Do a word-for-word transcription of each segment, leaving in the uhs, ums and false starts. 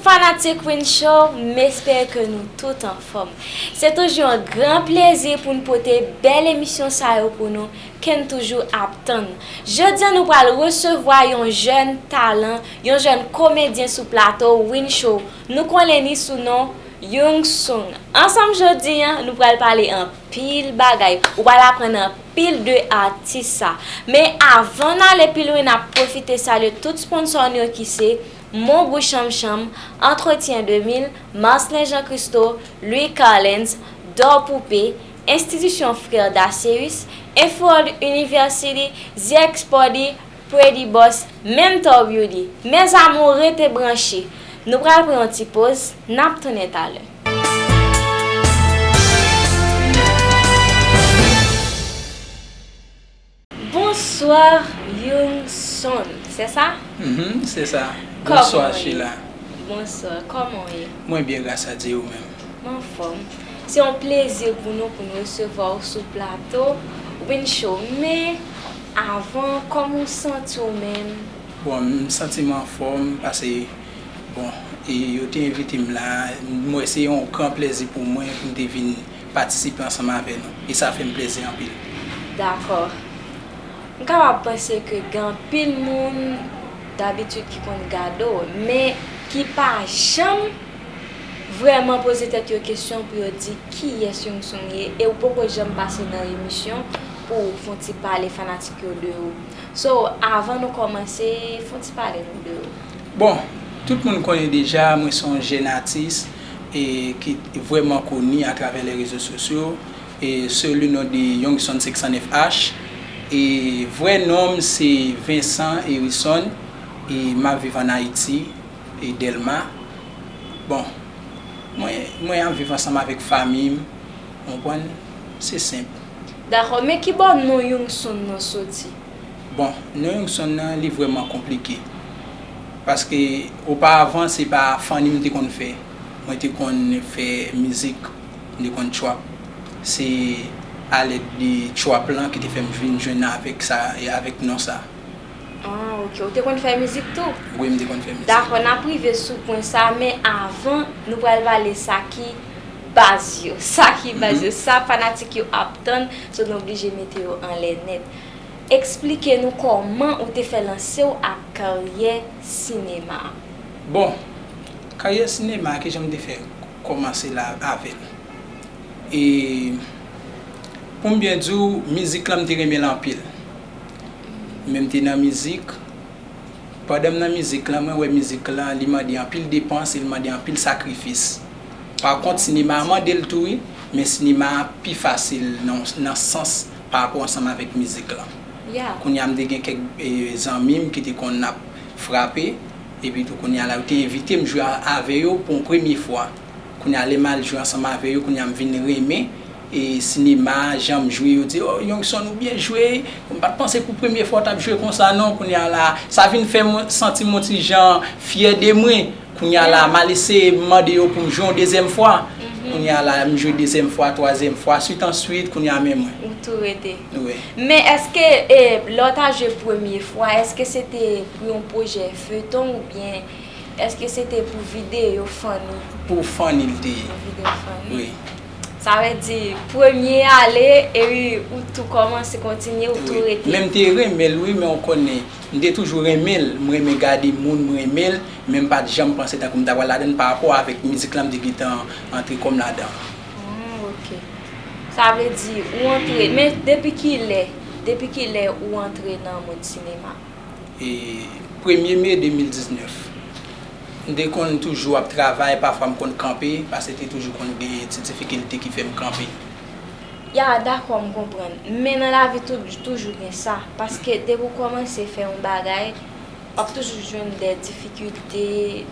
Fanatik Win Show, m espere ke nou tout anfòm. Se toujou yon gran plezi pou n pote bèl emisyon sa yo pou nou, ke n toujou ap tann. Jodi a, nou pral resevwa yon jèn talan, yon jèn komedyen sou plato Win Show. Nou konnen li sou non Young Sun. Ansanm jodi a, nou pral pale anpil bagay. Ou pral aprann anpil de atis sa. Men avan n ale pi lwen, n ap pwofite salye tout sponsò nou yo ki se Mon Gou Chanm Chanm, Entretien de mil, Marcelin Jean Christo, Louis Carlens, Dor Poupée, Enstitisyon Frè Dacéus, Info World University, The Exporty, Pretty Boss, Mentor Beauty. Mes amours, rete branche. Nou pral pran yon ti poz, n ap tounen talè. Bonsoir, Young Sun. Se sa? Mhm, se sa. Kòman w ye? Bonswa, Sheila. Bonswa. Kòman w ye? Mwen byen, gras a Dye, ou menm? M anfòm. Se yon plezi pou nou, pou nou resevwa w sou plato Win Show. Men, avan, kòman w santi w menm? Bon, m santi m anfòm, paske, bon, e yo te envite m la. M wè se yon gran plezi pou mwen, pou m te vin patisipe ansanm avè nou. E sa fè m plezi anpil. Dakò. M kapab panse ke gen anpil moun dabitid ki konn gade w, men ki pa janm vrèman poze tèt yo kesyon pou yo di kiyès Young Sun ye, e ou poko janm pase nan emisyon pou w fè yon ti pale fanatik yo de ou. So, avan nou kòmanse, fè yon ti pale nou de ou. Bon, tout moun konnen deja, mwen se yon jèn atis e ki vrèman koni atravè lè rezo sosyo. E sou le non de Young Sun senk san nèf H. E vrè non m se Vincent Erison. E m ap viv ann Ayiti, e Dèlma. Bon, mwen, mwen ap viv ansanm avèk fanmi m, ou konprann? Se senp. Dakò, men ki bò non Young Sun nan soti? Bon, non Young Sun nan, li vrèman konplike. Paske oparavan, se pa funny m te konn fè. Mwen te konn fè mizik, m te konn trap. Se alèd de trap lan ki te fè m vin jwenn avèk sa, e avèk non sa. Ah, ok. Ou te konn fè mizik tou? Wi, m te konn fè mizik. Dakò, n ap rive sou pwen sa, men avan, nou pral pale sa ki baz yo. Sa ki baz yo, sa fanatik yo ap tann, so nou oblije mete yo anlè nèt. Eksplike nou kòman ou te fè lanse w ak karyè sinema a. Bon, karyè sinema, kijan m te fè kòmanse la avè l? E pou m byen di w, mizik lan m te renmen l anpil. Men m te nan mizik. Pandan m nan mizik lan, mwen wè mizik lan, li mande anpil depans e li mande anpil sakrifis. Pa kont, sinema a mande l tou, wi, men sinema a pi fasil nan, nan sans pa rapò ansanm avèk mizik lan. Yeah. Kounye a, m te gen kèk, e, zanmi m ki te konn ap frape, epi tou kounye a la, yo te envite m jwe a, avè yo pou yon premye fwa. Kounye a, lè m al jwe ansanm avè yo, kounye a, m vin renmen, e, sinema, jan m jwe, yo di, "Oh, Young Sun, ou byen jwe." M pa t panse pou premye fwa w t ap jwe konsa, non. Kounye a la, sa vin fè m santi m yon ti jan fyè de mwen. Kounye a la, m al eseye mande yo pou m jwe yon dezyèm fwa. Mhm. Kounye a la, m jwe dezyèm fwa, twazyèm fwa, swit an swit, kounye a, men mwen. Ou tou rete. Wi. Men èske, e, lè w ta jwe premye fwa, èske se te pou yon pwojè feyton oubyen èske se te pou videyo funny? Pou funny l te ye. Pou videyo funny. Wi. Sa vle di, premye ale, epi ou tou kòmanse kontinye, ou tou rete. Wi. Men m te renmen l, wi, men w konnen, m te toujou renmen l, m renmen gade moun, m renmen l, men m pa t janm panse tankou m ta pral ladan l pa rapò avèk mizik lan m te gentan antre kòm ladan. Hmm, ok. Sa vle di, ou antre, men depi kilè, depi kilè ou antre nan mond sinema? E premye me de mil diznèf. M te konn toujou ap travay, pafwa m konn kanpe, paske te toujou konn gen ti difikilte ki fè m kanpe. Ya, dakò, m konprann. Men nan lavi tou, toujou gen sa. Paske depi w kòmanse fè yon bagay, w ap toujou jwenn de difikilte,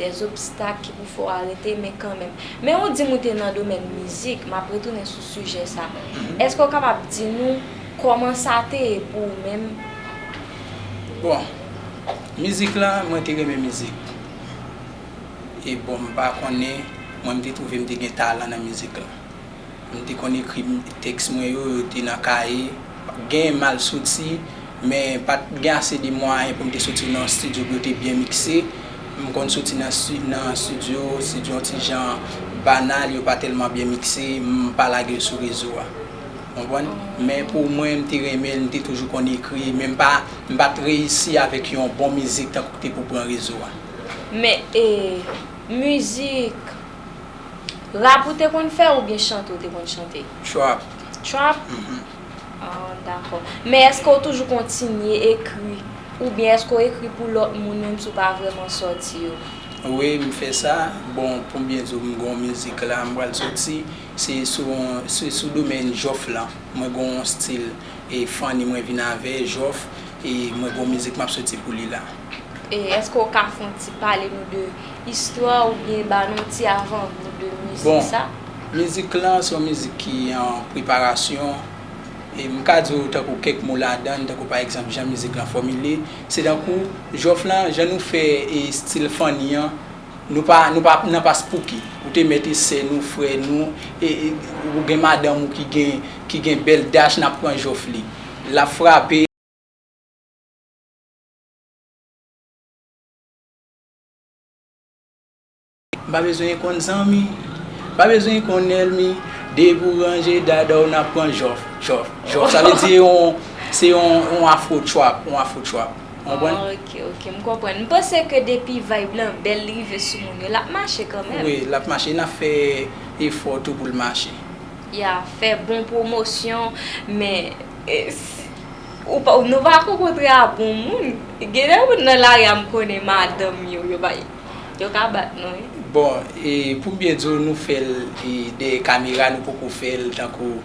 de obstak ki pou fè w arete, men kanmenm. Men ou di m ou te nan domèn mizik, m ap retounen sou sijè sa. Mhm. Èske w kapab di nou kòman sa te ye pou ou menm? Bon, mizik lan, mwen te renmen mizik. E bon, m pa konnen, mwen m te twouve m te gen talan nan mizik lan. M te konn ekri tèks mwen yo, yo te nan kaye. Gen m al soti, men pa t gen ase de mwayen pou m te soti nan yon estidyo pou yo te byen mikse. M konn soti nan sti- nan estidyo, estidyo yon ti jan banal, yo pa tèlman byen mikse, m pa lage l sou rezo a. Konprann? Men pou mwen, m te renmen l, m te toujou konn ekri, men m pa, m pa t reyisi avèk yon bon mizik tankou ki te pou pran rezo a. Men, e, mizik, rap ou te konn fè oubyen chante ou te konn chante? Trap. Trap? Mhm. Ah, dakò. Men èske w toujou kontinye ekri? Oubyen èske w ekri pou lòt moun menm si w pa vrèman sòti yo? Wi, m fè sa. Bon, pou m byen di w, m gen yon mizik la, m pral soti. Se sou, se sou domèn jòf lan. Mwen gen yon stil e funny mwen vin avè, jòf, e mwen gen yon mizik m ap soti pou li la. E èske w ka fè yon ti pale nou de istwa oubyen ba nou yon ti avangou de mizik sa? Bon, mizik lan se yon mizik ki an preparasyon. E m ka di w tankou kèk mo ladan l, tankou pa egzanp jan mizik lan fòmile. Se tankou jòf lan, jan nou fè e stil funny an, nou pa, nou pa nan pa spooky. Ou te mèt e sè nou, frè nou, e, e ou gen madanm ou ki gen, ki gen bèl dach, n ap pran jòf li. L ap frape. M pa bezwen konn zanmi, m pa bezwen konn ènmi, depi w ranje dada w n ap pran jòf, jòf, jòf. Sa vle di yon, se yon, yon afro trap, yon afro trap. Ou konprann? Ah, ok, ok, m konprann. M panse ke depi vibe lan bèl, li rive sou moun yo, l ap mache kanmenm. Wi, l ap mache, n ap fè efò tou pou l mache. Ya, fè bon pwomosyon, men, e, s- ou pa, nou pa konkontre a bon moun. Gen de moun nan lari a m konnen madanm yo, yo pa, yo ka bat nou, wi. Bon, e, pou m byen di w, nou fè l, e, dèyè kamera, nou poko fè l tankou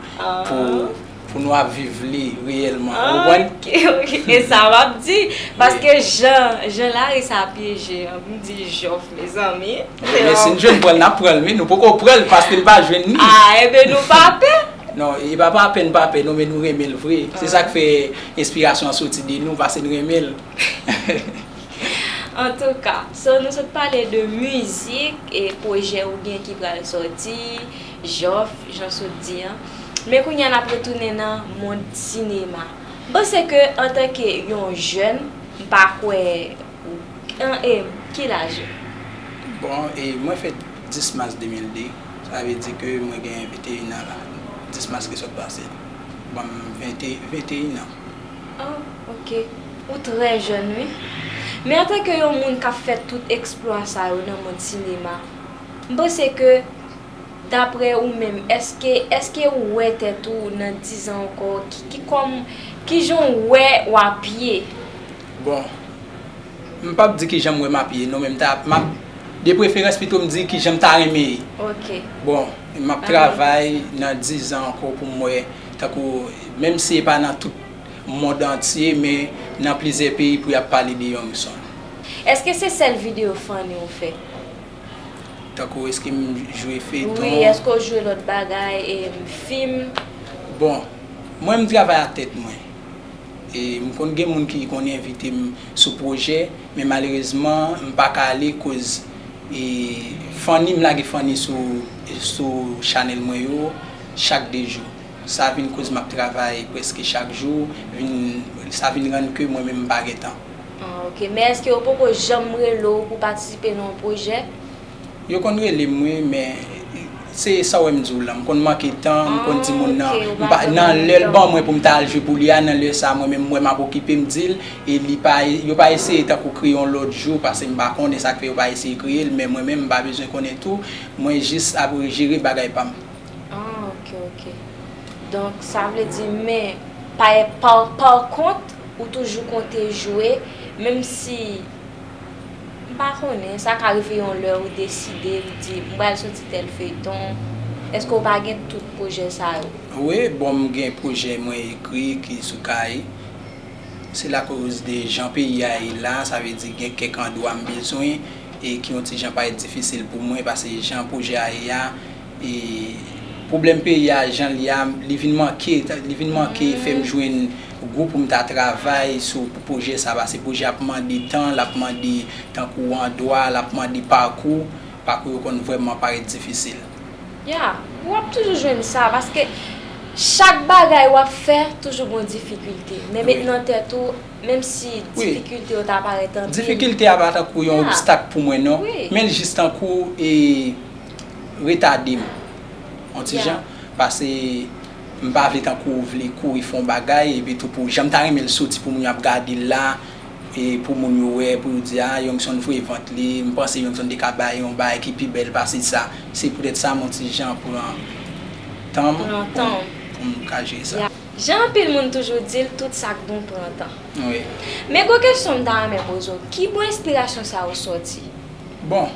pou, pou nou ap viv li reyèlman. Ou konprann? Ok, ok. E sa m ap di, paske jan, jan lari sa pyeje an, m di jòf, mezanmi. Men si n jwenn pran l, n ap pran l, wi. Nou poko pran l paske n pa jwenn li. Ah, enben nou pa pè. Non, e pa, pa pè n pa pè, non, men nou renmen l vre. Se sa k fè enspirasyon an soti de nou, paske n renmen l. Antouka, so nou sot pale de mizik e pwojè ou gen ki pral sòti, jòf, jan w sot di an. Men kounye a n ap retounen nan mond sinema. M panse ke antanke yon jèn, m pa kwè, an, e, ki laj ou? Bon, e mwen fèt dis mas de mil de, sa vle di ke mwen gen venteyen an la. Dis mas ki sot pase ban m vente, venteyen an. Oh, ok. Ou trè jèn, wi. Men antanke yon moun k ap fè tout eksplwa sa yo nan mond sinema, m panse ke, daprè ou menm, èske, èske ou wè tèt ou nan diz an ankò? Ki, ki kòm, kijan w wè w ap ye? Bon, m p ap di kijan m wè m ap ye, non, men m ta, m ap, de preferans, pito m di kijan m ta renmen ye. Ok. Bon, m ap travay nan diz an ankò pou m wè, tankou, menm si e pa nan tout mond antye, men nan plizyè peyi pou y ap pale de Youngson. Èske se sèl videyo funny ou fè? Tankou, èske m jwe feyton? Wi, èske w jwe lòt bagay, e, fim? Bon, mwen, m travay ak tèt mwen. E m konn gen moun ki konn envite m sou pwojè, men malerezman, m pa ka ale koz, e, funny, m lage funny sou, sou chanèl mwen yo chak de jou. Sa vin koz m ap travay prèske chak jou, vin, sa vin rann ke mwen menm m pa gen tan. Ah, ok. Men èske yo poko janm rele w pou patisipe nan yon pwojè? Yo konn rele m, wi, men se sa w wè m di w la. M konn manke tan, m konn di moun nan, m pa, nan lè l ban mwen pou m ta al jwe pou li a, nan lè sa, mwen menm, m wè m ap okipe, m di l, e li pa, yo pa eseye tankou kreye yon lòt jou, paske m pa konnen sa k fè yo pa eseye kreye l, men mwen menm, m pa bezwen konnen tou, mwen jis ap jere bagay pa m. Ah, ok, ok. Donk, sa vle di, men, pa, pa, pa kont, ou toujou konte jwe, menm si, m pa konnen, sa ka rive yon lè ou deside, ou di, m pral soti tèl feyton. Èske ou pa gen tout pwojè sa yo? Wi, bon, m gen pwojè mwen ekri ki sou kay. Se lakoz de jan peyi a ye la, sa vle di gen kèk andwa m bezwen, e ki yon ti jan parèt difisil pou mwen, paske jan pwojè a ye a, e pwoblèm peyi a, jan l ye a, li vin manke, li vin manke fè m jwenn gwoup pou m ta travay sou pwojè sa, paske pwojè ap mande tan, l ap mande tankou andwa, l ap mande pakou, pakou yo konn vrèman parèt difisil. Ya, w ap toujou jwenn sa, paske Chak bagay w ap fè, toujou gon difikilte. Men met nan tèt ou, menm si difikilte yo ta parèt anpil. Difikilte a pa tankou yon obstak pou mwen, non. Men l jis tankou e, retade m. On ti jan. Pase m pa vle tankou w vle kouri fè yon bagay, epi tou pou jan m ta renmen l soti pou moun yo ap gade l la, e pou moun yo wè, pou yo di, a, Youngson voye vant li, m panse Youngson te ka bay yon bagay ki pi bèl pase sa. Se poutèt sa m on ti jan pran tan m pou m ka jere sa. Jan anpil moun toujou di l, tout sa k bon pran tan. Men gwo kesyon m ta renmen poze w, ki bò enspirasyon sa yo sòti? Bon,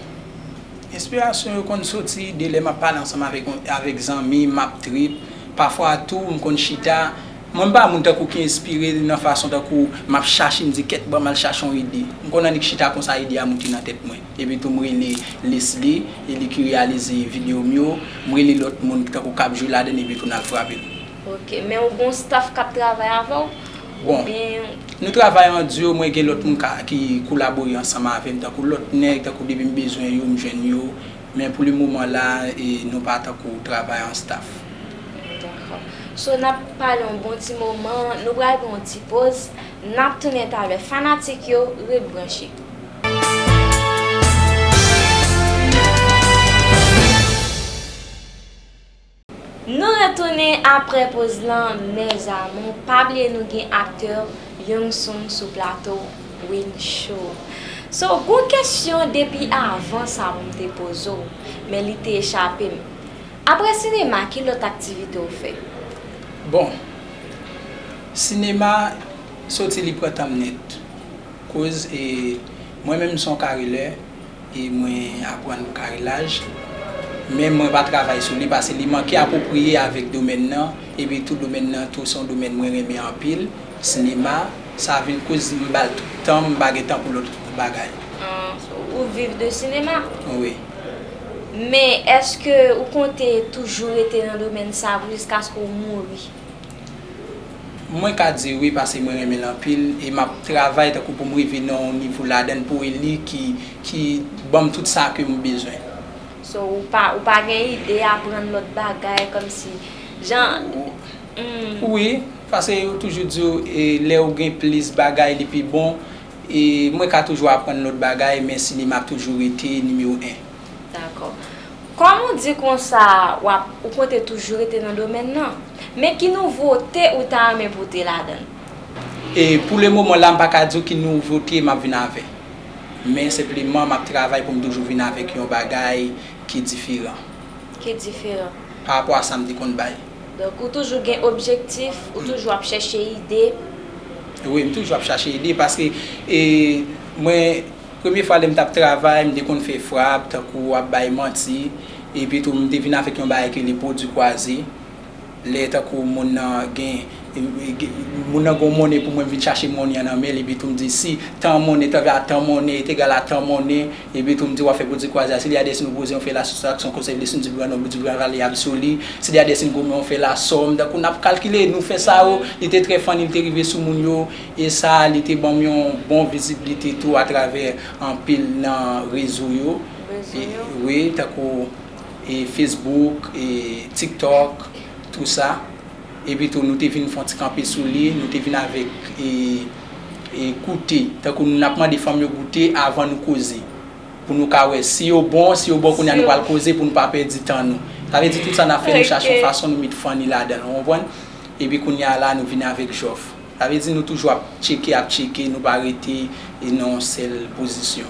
enspirasyon yo konn soti de lè m ap pale ansanm avèk, avèk zanmi, m ap trip. Pafwa tou, m konn chita. Mwen m pa moun tankou ki enspire nan fason tankou m ap chache, m di, kèt, ban m al chache yon ide. M konn annik chita konsa, ide a moute nan tèt mwen. Epi tou m rele Leslie, e li ki reyalize videyo m yo. M rele lòt moun tankou k ap jwe ladan l, epi tou n al frape l. Ok, men ou gon staff k ap travay avè w? Bon, oubyen nou travay an duo, mwen gen lòt moun ka, ki kolabore ansanm avè m, tankou lòt nèg, tankou depi m bezwen yo, m jwenn yo. Men pou le moman la, e, nou pa tankou travay an staff. Dakò. So, n ap pale yon bon ti moman, nou pral pran yon ti poz, n ap tounen talè. Fanatik yo, ret branche. Nou retounen aprè poz lan, mes amours. Pa bliye nou gen aktè Youngson sou plato Win Show. So, gon kesyon depi avan sa pou m te poze w, men li te echape m. Aprè sinema, ki lòt aktivite w fè? Bon, sinema, soti li pran tan m nèt. Koz, e, mwen menm m se yon karelè, e mwen aprann karelaj, men mwen pa travay sou li pase li manke apwopriye avèk domèn nan, epi tou domèn nan tou se yon domèn mwen renmen anpil, sinema, sa vin koz m ba l tout tan m, m pa gen tan pou lòt bagay. Ah, so, ou viv de sinema? Wi. Men èske ou konte toujou rete nan domèn sa pou jiskaske w mouri? Mwen ka di wi, pase mwen renmen l anpil, e m ap travay tankou pou m rive nan yon nivo ladan l, pou e li ki, ki ban m tout sa ke m bezwen. So, ou pa, ou pa gen ide aprann lòt bagay, kòmsi, jan, hmm. Wi, pase yo toujou di w, e, lè ou gen plis bagay, li pi bon, e mwen ka toujou aprann lòt bagay, men sinema ap toujou rete nimewo en. Dakò. Kòm ou di konsa, w ap, ou konte toujou rete nan domèn nan. Men ki nouvote ou ta renmen pote ladan l? E pou le moman la, m pa ka di w ki nouvote m ap vin avè. Men senpleman, m ap travay pou m toujou vin avèk yon bagay ki diferan. Ki diferan. Pa rapò a sa m te konn bay. Donk, ou toujou gen objektif, ou toujou ap chèche ide. Wi, m toujou ap chache ide, paske, e, mwen, premye fwa lè m t ap travay, m te konn fè frap, tankou ap bay manti, epi tou m te vin avèk yon bagay ki rele pwodui kwaze. Lè tankou moun nan gen, moun nan gen yon monnen pou mwen, m vin chache monnen an nan men l, epi tou m di si tan monnen, tankou a tan monnen, est égal à tan monnen, epi tou m di w ap fè pwodui kwaze a, si li a dèsin ou poze yon fè la soustraksyon konsève li, si m di pran nòb ou di pran vale absoli, si li a dèsin gomen yon fè la sòm, tankou n ap kalkile, nou fè sa yo, li te trè funny, li te rive sou moun yo, e sa, li te ban m yon bon vizibilite tou atravè anpil nan rezo yo. Rezo yo. Wi, tankou, e, Facebook, e, TikTok, tou sa. Epi tou, nou te vin fè yon ti kanpe sou li, nou te vin avèk, e, e, goute. Tankou nou, n ap mande fanm yo goute avan nou koze. Pou nou ka wè si yo bon, si yo bon, kounye a nou pral koze pou nou pa pèdi tan nou. Sa vle di tout sa n ap fè, nou chache yon fason nou met funny ladan l, ou konprann? Epi kounye a la, nou vin avèk jòf. Sa vle di nou toujou ap tcheke, ap tcheke, nou pa rete, e, nan yon sèl pozisyon.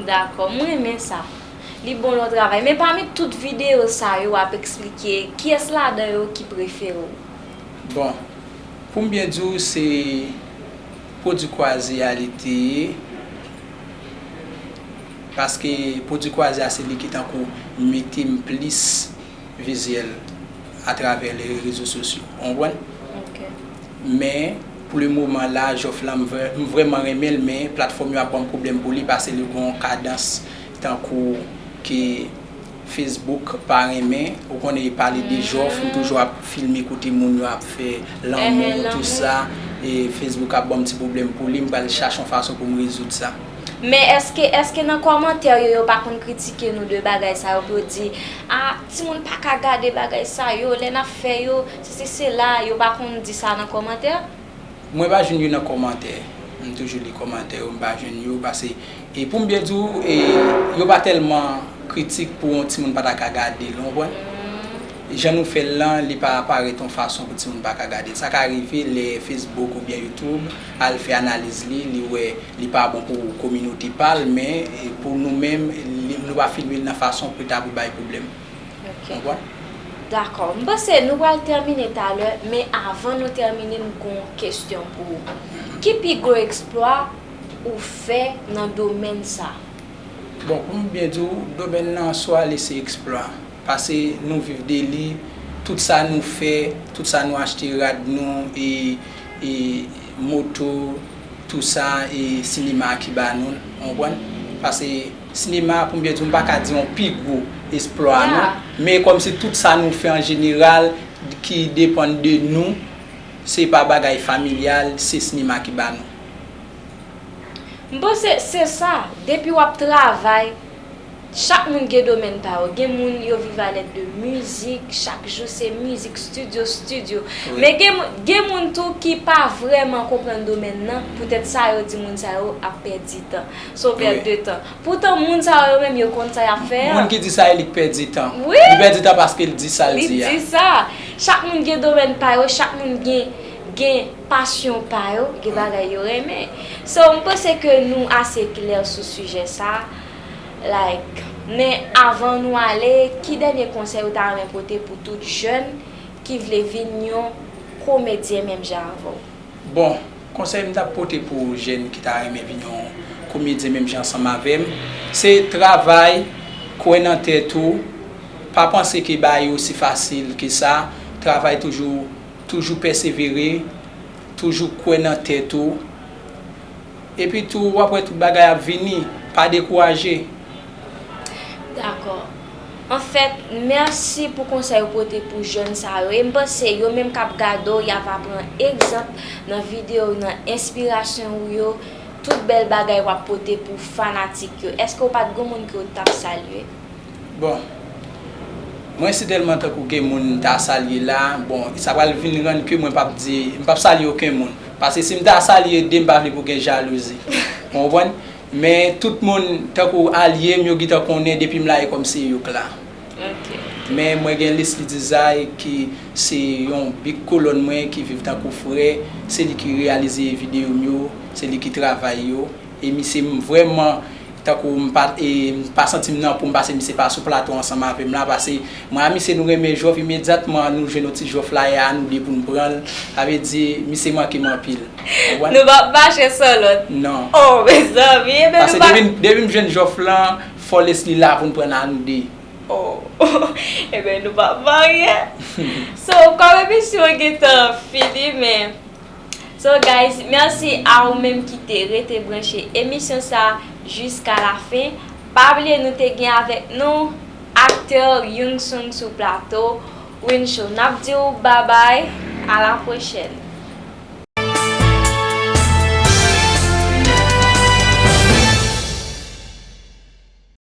Dakò, m renmen sa. Li bon lè w travay. Men pami tout videyo sa yo w ap eksplike, kiyès ladan yo ki prefere w? Bon, pou m byen di w, se pwodui kwaze a li te ye. Paske pwodui kwaze a se li ki tankou mete m plis vizyèl atravè le rezo sosyo. Ou konprann? Ok. Men, pou le moman la, jòf la, m vrè-, m vrèman renmen l, men platfòm yo ap ban m pwoblèm pou li, paske li gon kadans tankou ke Facebook pa renmen. Ou konnen, pale de jòf, m toujou ap filme kote moun yo ap fè lanmou, tout sa. E Facebook ap ban m ti pwoblèm pou li, m pral chache yon fason pou m rezoud sa. Men èske, èske nan kòmantè yo, yo pa konn kritike nou de bagay sa yo, pou yo di, a, timoun pa ka gade bagay sa yo, lè n ap fè yo, sesi sela, yo pa konn di sa nan kòmantè? Mwen pa jwenn yo nan kòmantè. M toujou li kòmantè yo, m pa jwenn yo, pase, e pou m byen di w, e, yo pa tèlman kritik pou yon timoun pa ta ka gade l, ou konprann? Jan nou fè l lan, li pa parèt yon fason pou timoun pa ka gade l. Sa ka rive lè Facebook oubyen YouTube al fè analiz li, li wè li pa bon pou kominote pa l, men, e, pou nou menm, li, nou pa filme l nan fason pou ta pou bay pwoblèm. Ou konprann? Dakò. M panse nou pral tèmine talè, men avan nou tèmine, m gon kesyon pou ou. Ki pi gwo eksplwa ou fè nan domèn sa? Bon, pou m byen di w, domèn nan sou ale se eksplwa. Pase nou viv de li, tout sa nou fè, tout sa nou achte, rad nou, e, e moto, tou sa, e sinema ki ba nou, ou konprann? Pase sinema, pou m byen di w, m pa ka di yon pi gwo eksplwa non. Men kòmsi tout sa nou fè an jeneral, ki depann de nou, se pa bagay familyal, se sinema ki ba nou. M panse se sa, depi w ap travay, chak moun gen domèn pa yo. Gen moun yo viv alèd de mizik, chak jou se mizik, studio, studio. Men gen, gen moun tou ki pa vrèman konprann domèn nan, poutèt sa yo di moun sa yo ap pèdi tan. Se yon pèt de tan. Poutan moun sa yo menm yo konn sa y ap fè an. Moun ki di sa e li k pèdi tan. Wi. Li pèdi tan paske l di sa l di a. Li di sa. Chak moun gen domèn pa yo, chak moun gen, gen pasyon pa yo, gen bagay yo renmen. So, m panse ke nou ase klè sou sijè sa. Like, men avan nou ale, ki dènye konsèy ou ta renmen pote pou tout jèn ki vle vin yon komedyen menm jan avè w? Bon, konsèy m t ap pote pou jèn ki ta renmen vin yon komedyen menm jan ansanm avè m, se travay, kwè nan tèt ou, pa panse ke bagay yo osi fasil ke sa, travay toujou, toujou pèsevere, toujou kwè nan tèt ou, epi tou w ap wè tout bagay ap vini, pa dekouraje. Dakò. Anfèt, mèsi pou konsèy ou pote pou jèn sa yo. E m panse yo menm k ap gade w, y ava pran egzanp nan videyo w, nan enspirasyon ou yo, tout bèl bagay w ap pote pou fanatik yo. Èske w pa t gon moun ke w t ap salye? Bon, mwen si tèlman tankou gen moun m ta salye la, bon, sa pral vin rann ke mwen p ap di, m p ap salye okenn moun. Pase si m ta salye de, m pa vle pou gen jalouzi. Ou konprann? Men tout moun, tankou alye m, yo gentan konnen depi m la e kòm se yo k la. Men mwen gen Lesly Dizay ki se yon big kolòn mwen ki viv tankou frè, se li ki reyalize videyo m yo, se li ki travay yo. E misye m vrèman, tankou m pa, e, m pa santi m nan po m pase misye pa sou plato ansanm avè m la, pase mwen a misye nou renmen jòf, imedyatman nou jwenn yon ti jòf la, e a nou de pou n pran l. Sa vle di, misye manke m anpil. Nou p ap mache san lòt. Non. Oh, mezanmi, ebyen nou pa. Pase depi, depi m jwenn jòf lan, fò Lesly la pou n pran l a nou de. Oh. Ebyen nou p ap marye. So, kòm emisyon an gentan fini, men, so, guys, mèsi a ou menm ki te rete branche emisyon sa jiska la fen. Pa bliye nou te gen avèk nou aktè Young Sung sou plato, Winshow. N ap di w babay, a la pwochèn.